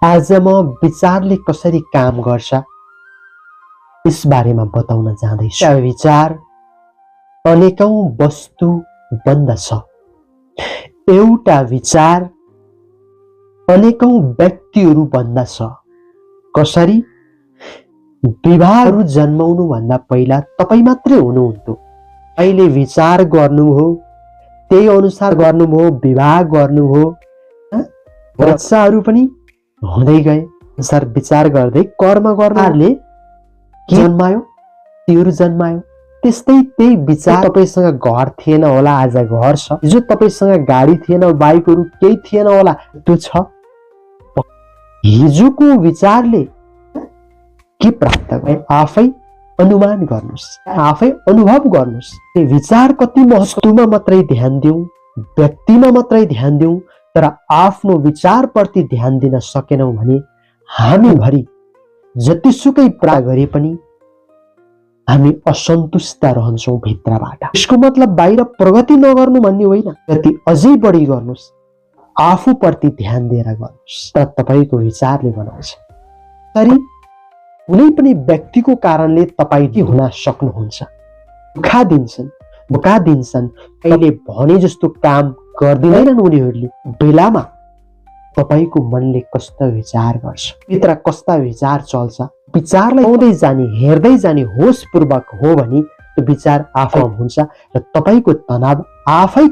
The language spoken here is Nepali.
आज म विचारले कसरी काम गर्छ यस बारेमा बताउन जाँदैछु। विचार अनेकौं वस्तु बन्दछ। एउटा विचार अनेकौं व्यक्तिहरू बन्दछ। कसरी? विवाहहरू जन्माउनु भन्दा पहिला तपाई मात्रै हुनुहुन्थ्यो। अहिले विचार गर्नुभयो, त्यही अनुसार गर्नुभयो, विवाह गर्नुभयो, बच्चाहरू पनि हुँदै गए। अनुसार विचार गर्दै कर्म गर्नाले के जन्मायो? तीर जन्मायो। त्यस्तै त्यही विचार तपाईसँग घर थिएन होला, आज घर छ। हिजो तपाईसँग गाडी थिएन, बाइकहरू केही थिएन होला, त्यो छ। हिजोको विचारले के प्राप्त गरे आफै अनुमान गर्नुस्, आफै अनुभव गर्नुस्। त्यो विचार कति महत्त्वमा मात्रै ध्यान दिउँ, व्यक्तिमा मात्रै ध्यान दिउँ, तर आफ्नो विचारप्रति ध्यान दिन सकेनौं भने हामीभरि जतिसुकै प्राप्त गरे पनि हामी असन्तुष्ट रहन्छौं भित्रबाट। यसको मतलब बाहिर प्रगति नगर्नु भन्ने होइन, गति अझै बढी गर्नुस्, आफूप्रति ध्यान दिएर गर्नुस्, तर तपाईको विचारले बनाउँछ। तरी कुनै पनि व्यक्तिको कारणले तपाई के हुन सक्नुहुन्छ, धोका दिन्छन्, कहिले भने जस्तो काम गर्दिनैनन् उनीहरूले। बेलामा तपाईको मनले कस्तो विचार गर्छ, भित्र कस्ता विचार चल्छ, विचारलाई आउँदै जाने, हेर्दै जाने होशपूर्वक हो भने त्यो विचार आफै हुन्छ र तपाईको तनाव आफै